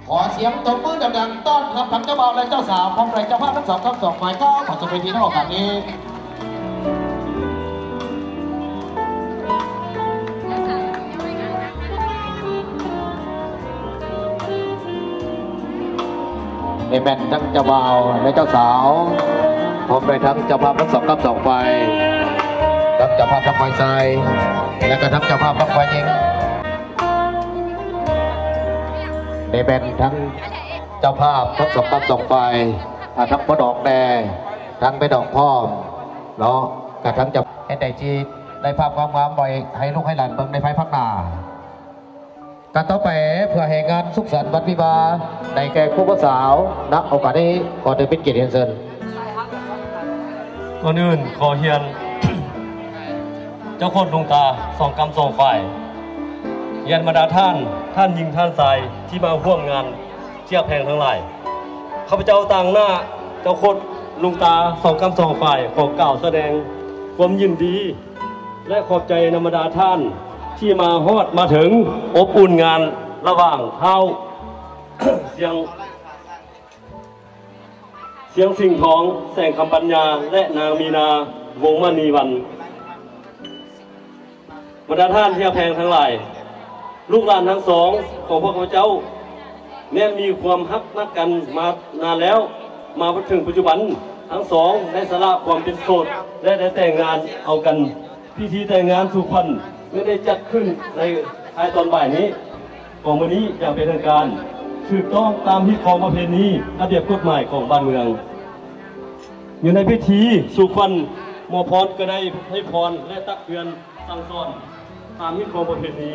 ຂໍສຽງຕົບມືດັງໆ ຕ້ອນຮັບທັງເຈົ້າບ່າວ ແລະ ເຈົ້າສາວ ພ້ອມດ້ວຍເຈົ້າພາບທັງສອງທັງສອງຝ່າຍ ເຂົ້າສູ່ເວທີໃນໂອກາດນີ້. ນີ້ແມ່ນທັງເຈົ້າບ່າວ ແລະ ເຈົ້າສາວ ພ້ອມດ້ວຍທັງເຈົ້າພາບທັງສອງທັງສອງຝ່າຍ ທັງເຈົ້າພາບທັງຝ່າຍຊາຍ ແລະ ກະທັງເຈົ້າພາບທັງຝ່າຍຍິງ. ນີ້ແມ່ນທັງເຈົ້າພາບທັງສອງ ທັງສອງຝ່າຍ ອາ ທັງພໍ່ດອກແດ່ ທັງແມ່ດອກພ້ອມເນາະ ກະທັງເຈົ້າ ເຮັດໃຫ້ທີ່ໄດ້ພາບງາມໆ ໄວ້ໃຫ້ລູກໃຫ້ຫຼານເບິ່ງໃນພາຍພາກໜ້າ. ກະຕໍ່ໄປ ເພື່ອໃຫ້ງານສຸກສັນວັນວິວາ ໄດ້ແກ່ຄູ່ບ່າວສາວ ນະໂອກາດນີ້ ຂໍເປັນກຽດຮຽນເຊີນ. ກ່ອນອື່ນຂໍຮຽນ ເຈົ້າໂຄດລຸງຕາສອງກ້ຳສອງຝ່າຍ, ຮຽນບັນດາທ່ານ, ທ່ານຍິງ, ທ່ານຊາຍ ທີ່ມາຮ່ວມງານທີ່ຮັກແພງທັງຫຼາຍ, ຂ້າພະເຈົ້າຕາງໜ້າເຈົ້າໂຄດລຸງຕາສອງກ້ຳສອງຝ່າຍ ຂໍກ່າວສະແດງຄວາມຍິນດີ ແລະ ຂອບໃຈນຳບັນດາທ່ານທີ່ມາຮອດມາເຖິງ ອົບອຸ່ນງານລະຫວ່າງທ້າວ ຊຽງ ຊຽງສິງທອງ ແສງຄຳປັນຍາ ແລະ ນາງມີນາ ວົງມະນີວັນ. ບັນດາທ່ານທີ່ຮັກແພງທັງຫຼາຍ, ລູກຫຼານທັງສອງຂອງພວກຂ້າພະເຈົ້າ ແມ່ນມີຄວາມຮັກມັກກັນມານານແລ້ວ, ມາເຖິງປັດຈຸບັນ ທັງສອງໄດ້ສະຫຼະຄວາມເປັນໂສດ ແລະ ໄດ້ແຕ່ງງານເອົາກັນ. ພິທີແຕ່ງງານສູ່ຂວັນແມ່ນໄດ້ຈັດຂຶ້ນໃນທ້າຍຕອນບ່າຍນີ້ ຂອງມື້ນີ້ຢ່າງເປັນທາງການ, ຖືກຕ້ອງຕາມຮີດຄອງປະເພນີ ລະບຽບກົດໝາຍຂອງບ້ານເມືອງ. ຢູ່ໃນພິທີສູ່ຂວັນ ໝໍພອນກໍໄດ້ໃຫ້ພອນ ແລະ ຕັກເຕືອນສັ່ງສອນຕາມຮີດຄອງປະເພນີ,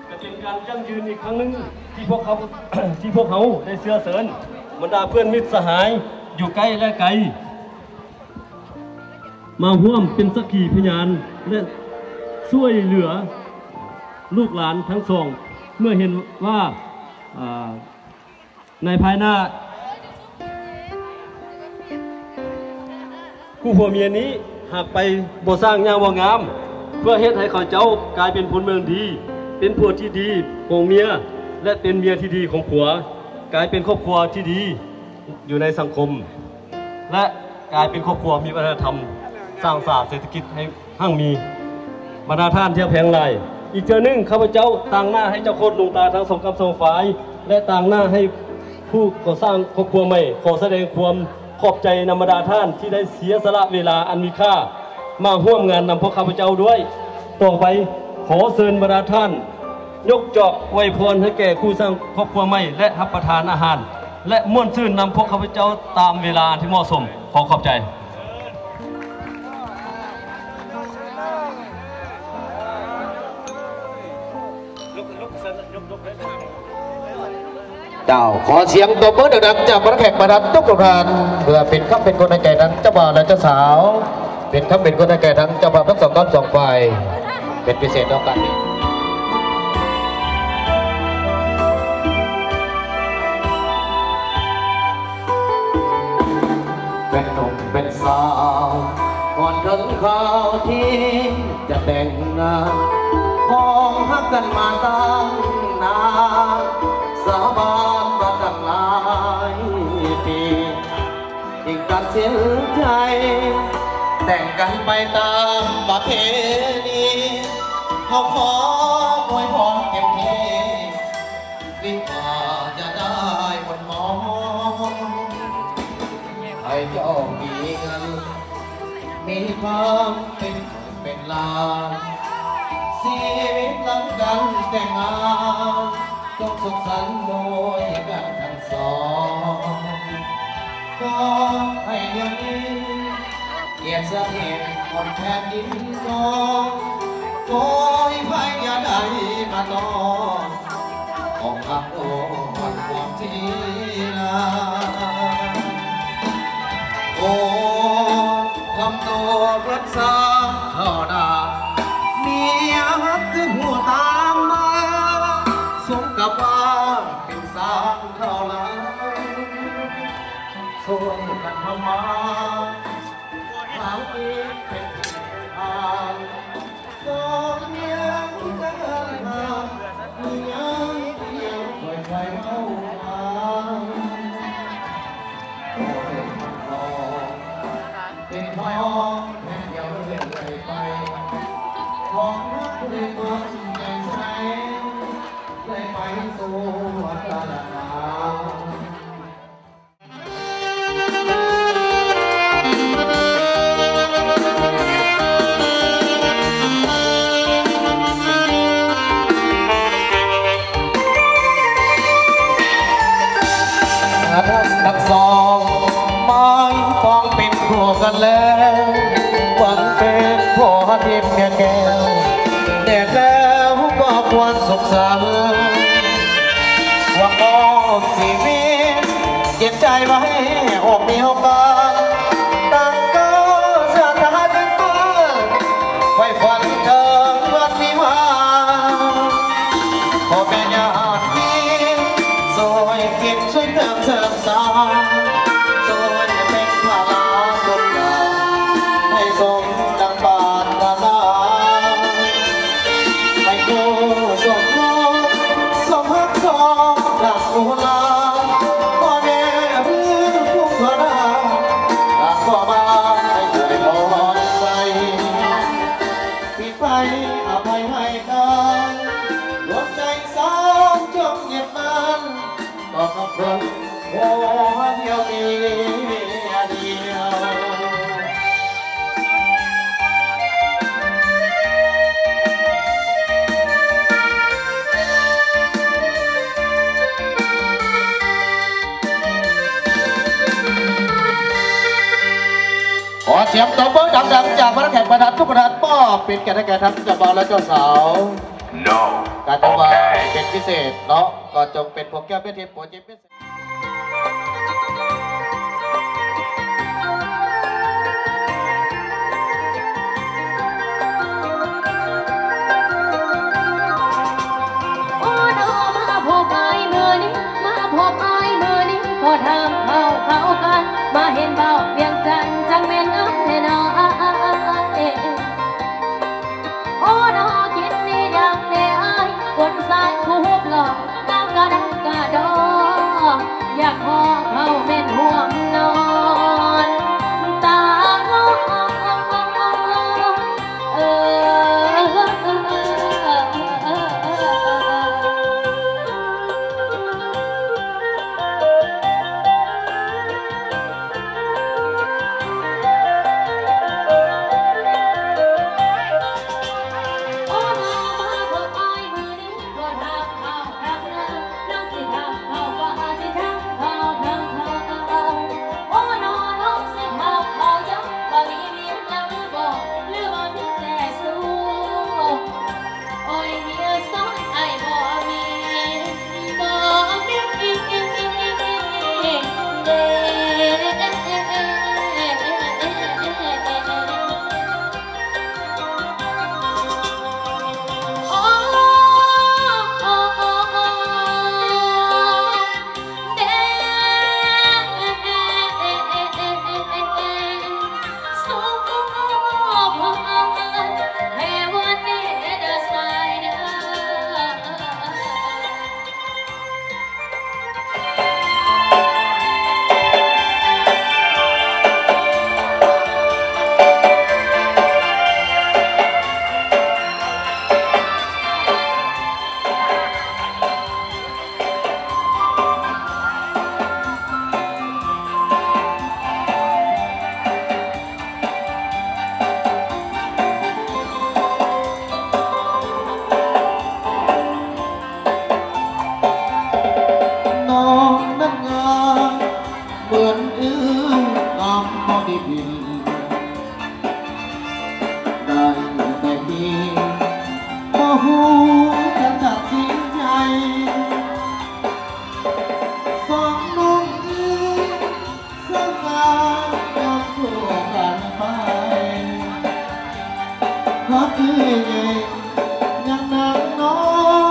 ກະເປັນການຢັ້ງຢືນອີກຄັ້ງໜຶ່ງທີ່ພວກເຮົາ ທີ່ພວກເຮົາໄດ້ເຊື້ອເຊີນບັນດາເພື່ອນມິດສະຫາຍຢູ່ໃກ້ ແລະ ໄກ ມາຮ່ວມເປັນສັກຂີພະຍານ ແລະ ຊ່ວຍເຫຼືອລູກຫຼານທັງສອງ ເມື່ອເຫັນວ່າ ອາ ໃນພາຍໜ້າ ຄູ່ຜົວເມຍນີ້ຫາກໄປບໍ່ສ້າງຢ່າງບໍ່ງາມ ເພື່ອເຮັດໃຫ້ເຂົາເຈົ້າກາຍເປັນພົນເມືອງດີ, ເປັນຜົວທີ່ດີຂອງເມຍ ແລະ ເປັນເມຍທີ່ດີຂອງຜົວ, ກາຍເປັນຄອບຄົວທີ່ດີຢູ່ໃນສັງຄົມ ແລະ ກາຍເປັນຄອບຄົວມີວັດທະນະທຳ, ສ້າງສາເສດຖະກິດໃຫ້ຮັ່ງມີ. ບັນດາທ່ານທີ່ຮັກແພງຫຼາຍ, ອີກເທື່ອໜຶ່ງ ຂ້າພະເຈົ້າຕາງໜ້າໃຫ້ເຈົ້າໂຄດລຸງຕາທັງສອງກ້ຳສອງຝ່າຍ ແລະ ຕາງໜ້າໃຫ້ຜູ້ກໍ່ສ້າງຄອບຄົວໃໝ່ ຂໍສະແດງຄວາມຂອບໃຈນຳບັນດາທ່ານທີ່ໄດ້ເສຍສະຫຼະເວລາອັນມີຄ່າມາຮ່ວມງານນຳພວກຂ້າພະເຈົ້າດ້ວຍ. ຕໍ່ໄປ ຂໍເຊີນບັນດາທ່ານ ຍົກຈອກອວຍພອນໃຫ້ແກ່ຄູ່ສ້າງຄອບຄົວໃໝ່ ແລະ ຮັບປະທານອາຫານ ແລະ ມ່ວນຊື່ນນຳພວກຂ້າພະເຈົ້າຕາມເວລາທີ່ເໝາະສົມ. ຂໍຂອບໃຈ. ເຈົ້າ, ຂໍສຽງຕົບມືດັງໆ ຈາກບັນດາແຂກບັນດາທຸກໆທ່ານ ເພື່ອເປັນຄຳເປັນກຸນໃຫ້ແກ່ທັງເຈົ້າບ່າວ ແລະ ເຈົ້າສາວ, ເປັນຄຳເປັນກຸນໃຫ້ແກ່ທັງເຈົ້າພາບທັງສອງກ້ຳສອງຝ່າຍ ເປັນພິເສດໃນໂອກາດນີ້. ເປັນໜຸ່ມເປັນສາວ ກ່ອນເຖິງຄາວທີ່ຈະແຕ່ງງານ, ຄອງຮັກກັນມາຕັ້ງນານ, ສາບານມາຕັ້ງຫຼາຍປີ, ຈຶ່ງຕັດສິນໃຈແຕ່ງກັນໄປຕາມປະເພນີ. ເຮົາຂໍອວຍພອນເຕັມທີ່ ທີ່ວ່າຈະໄດ້ອົນມອນ ໃຫ້ເຈົ້າມີເງິນ ມີຄວາມເປັນເປັນລ້ານ ຊີວິດຫຼັງການແຕ່ງງານ ຈົ່ງສຸກສັນດ້ວຍກັນທັງສອງ. ຂໍໃຫ້ດຽວນີ້ ກຽດສະຖິດບົນແຜ່ນດິນທອງ, ຂໍໃຫ້ພາຍຢ່າໄດ້ມາຕ້ອງ ຂອງຮັກໂອນຄວາມທີ່ນາ. ໂອ້ ຄຳໂຕເບິດສາເທົ່ານາ, ເມຍຮັກຄືຫູຕາມມາ, ສົມກັບວ່າເປັນສາງເທົ່ານາ. ຊ່ວຍກັນທຳມາ ຫາກິນເປັນທາງ ສອງຍາມເດີນທາງ ມີຍາມດຽວຄ່ອຍໆເວົ້າ ທັງສອງມາຕ້ອງເປັນຄູ່ກັນແລ້ວ ຫວັງເປັນຜົວທິບເມຍແກ້ວ ແດ່ແລ້ວກໍຄວນສຸກສັນ ຫວັງອອກຊີວິດ ເກັບໃຈໄວ້ອົກມີຫົກການ ຕັ້ງກໍສະຖານເປັນເພື່ອນ ໃຝ່ຝັນເຖິງວັນວິວາ ພໍ່ແມ່ຍາດມິດ ຊ່ວຍຄິດຊ່ວຍເຕີມເສີມສ້າງ ຊ່ວຍເປັນພາລະບຸນຍາ ໃຫ້ສົມດັ່ງປາດຖະໜາ ໃຫ້ຄູ່ສົມພົບສົມຮັກສອງດັ່ງໂອລາ ພໍ່ແມ່ເພື່ອນຜູ້ພາລາ ຕາຂໍມາໃຫ້ຊ່ວຍພອນໃສ ປີໄຟອະໄພໃຫ້ກັນ ດວງໃຈສາງຈົ່ງຍຶດໝັ້ນ ຕໍ່ກັບຄົນຜົວດຽວເມຍດຽວ. ຂໍສຽງຕົບມືດັງໆ ຈາກບັນດາແຂກປະທານທຸກທ່ານ ມອບເປັນກຽດໃຫ້ແກ່ທັງເຈົ້າບ່າວ ແລະ ເຈົ້າສາວ No. ການທຳວາ Okay. ເປັນພິເສດເນາະ ກໍຈົ່ງເປັນພວກແກ້ວເປັນເທບໂປຣເຈັກເປັນ ໂອ້ ນ້ອງມາພົບອ້າຍມື້ນີ້ ມາພົບອ້າຍມື້ນີ້ ຂໍທາງເຂົ້າເຂົ້າກັນ ມາເຫັນບ່າວວຽງຈັນ ຈັ່ງແມ່ນງາມແທ້ນ້ອງ. ໂອ້ ນ້ອງກິນອີ່ຫຍັງແດ່ອ້າຍ ຄົນຊາຍຜູ້ຮູບຫຼໍ່ ງາມກະດຳກະດໍ ຢາກຂໍເຂົ້າແມ່ນຮ່ວມນອນ ຕາງອ ເອີ. ໂອ້ຍ ເມຍຊາຍອ້າຍບໍ່ມີ ບໍ່ມີເດ້. ນ້ອງນັ້ນງາມເໝືອນອື່ນ ງາມພໍດີພິນ ໄດ້ແຕ່ເຫັນ ບໍ່ຮູ້ຈະຕັດສິນໃຈ ສອງນ້ອງເອີຍ ສະຫງ່າຍາມຄູ່ກັນໄປ ຮັກຄືໃຫຍ່ ຍັງນາງນ້ອ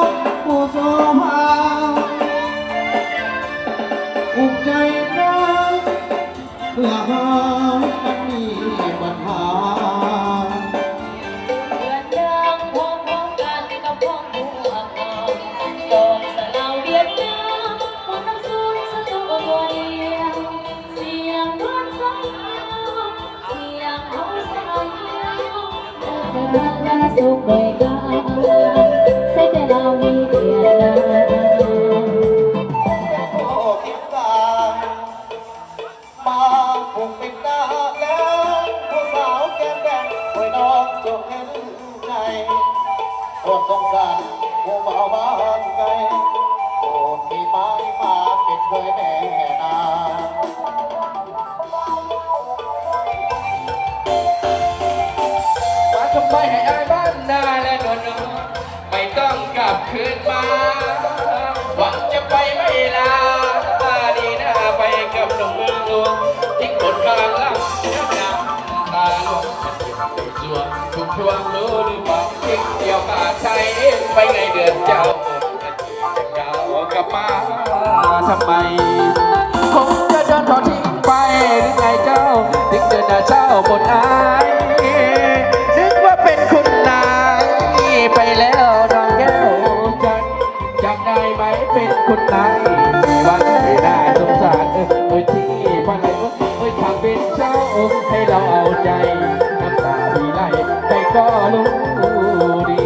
ງຜູ້ໂສພາ ອຸກໃຈນາງ ເພື່ອຫາມັນມີບັນຫາ ເຮືອນຢ່າງພ້ອມພ້ອມກັນກັບພ້ອມພວກເຮົາ ສອງສາວລາວຫວຽດນາມ ຄົນນຳສູນສະຕູບໍ່ດຽວ ສຽງນວນສາວ ສຽງເຮົາສາວ ເດີນທາງມາສົ່ງດ້ວຍກາ ໃສ່ໃຈລາວມີວຽດນາມ. ไม้มาเป็นเคยแน่นา มาทำไมให้อายบ้านนาและนวลนวล ไม่ต้องกลับคืนมา หวังจะไปไม่ลา ดีนะไปกับหนุ่มเมืองหลวง ทิ้งคนข้างหลัง น้ำตาหลวง ทุกทวงรู้หรือเปล่า ทิ้งเดียวขาดใจไปในเดือนเจ้า เจ้ากลับมาทำไม คงจะโดนเขาทิ้งไปหรือไงเจ้า ถึงเดินหน้าเจ้าหมดอาย นึกว่าเป็นคุณนาย ไปแล้วน้องแก้วจันทร์ จำได้ไหมเป็นคุณนาย ที่ว่าที่น่าสงสาร เออ เออ ที่พระไหล เอ้ย ถ้าเป็นเจ้าให้เราเอาใจ น้ำตาพี่ไหลไปก็รู้ดี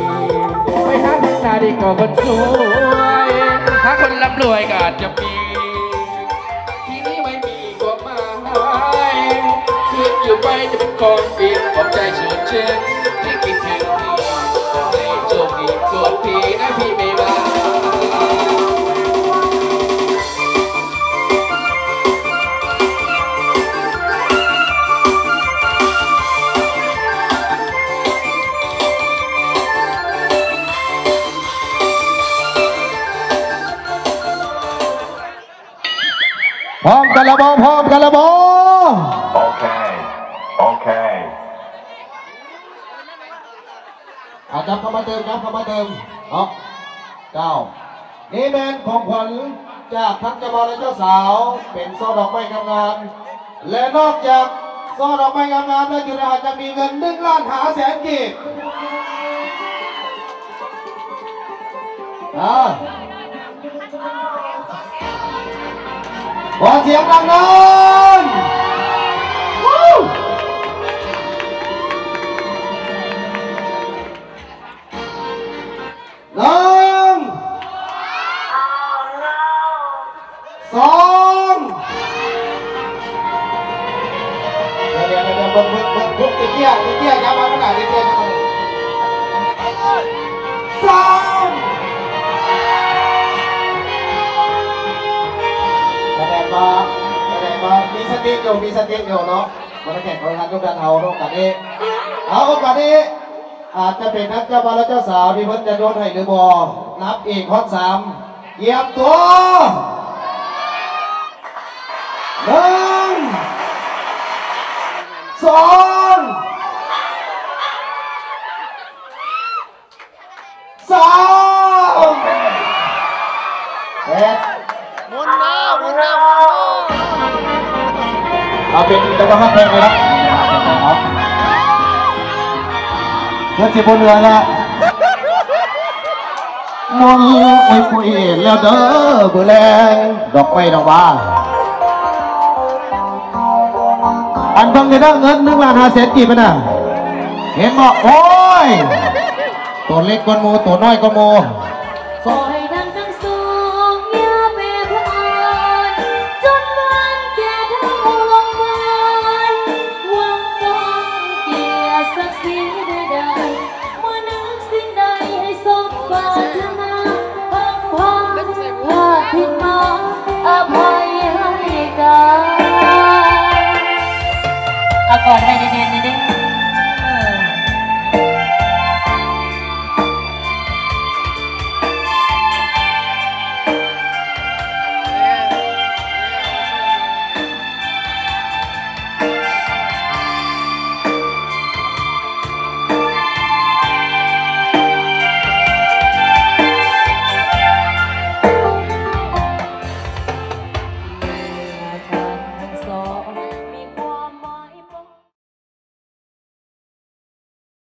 ไปหาเพียงนาดีก็คนสวย หาคนร่ำรวยก็อาจจะมี ที่นี่ไม่มีความหมาย คืนอยู่ไปจะเป็นของเปลี่ยนของใจสดชื่น ที่คิดถึงพี่ ขอให้โชคดีโชคดีนะพี่ไม่ว่า พร้อมกันแล้วบ่ พร้อมกันแล้วบ่ โอเค โอเค อ่ะ จับเข้ามาเติม จับเข้ามาเติม เนาะ เจ้า นี่แม่นของขวัญจากทั้งเจ้าบ่าวและเจ้าสาว เป็นช่อดอกไม้งามๆ และนอกจากช่อดอกไม้งามๆ แล้วอยู่ในหั้นจะมีเงินหนึ่งล้านห้าแสนกีบ อ่า ขอเสียงดังๆ หนึ่ง สอง เดี๋ยวๆๆ เบิ่งๆๆ เตี้ยๆ เตี้ยๆ อย่ามาขนาดเตี้ยๆ อย่ามา สาม แสดงว่า แสดงว่ามีสติอยู่ มีสติอยู่เนาะ บ่ได้แข่งขันทุกท่าน เอาโอกาสนี้ เอาโอกาสนี้ อาจจะเป็นทั้งเจ้าบ่าวและเจ้าสาวที่เพิ่นจะโยนให้หรือบ่ นับอีกฮอดสาม เตรียมตัว หนึ่ง สอง สาม แปด หมุนหน้า หมุนหน้า หมุนหน้า เอาเป็นเจ้าภาพแทนเลยนะ ครับ เพื่อสิบ่เหลือละ มนต์อุ้ยปุ้ยแล้วเด้อ มื้อแลง ดอกไม้ดอกหว่า อันเบิ่งนี่เด้อ เงินหนึ่งล้านห้าแสนกีบนั่นน่ะ เห็นบ่ โอ้ย ตัวเล็กกว่าหมู่ ตัวน้อยกว่าหมู่ ขอให้ดังทั้งสอง อย่าแปรผัน จนวันแก่เฒ่าล่วงไป หวังต้องเกียรติศักดิ์ศรีใดๆ เมื่อนึกสิ่งใดให้สมปรารถนา พังพาผิดมา อภัยให้กัน เอากอดให้แน่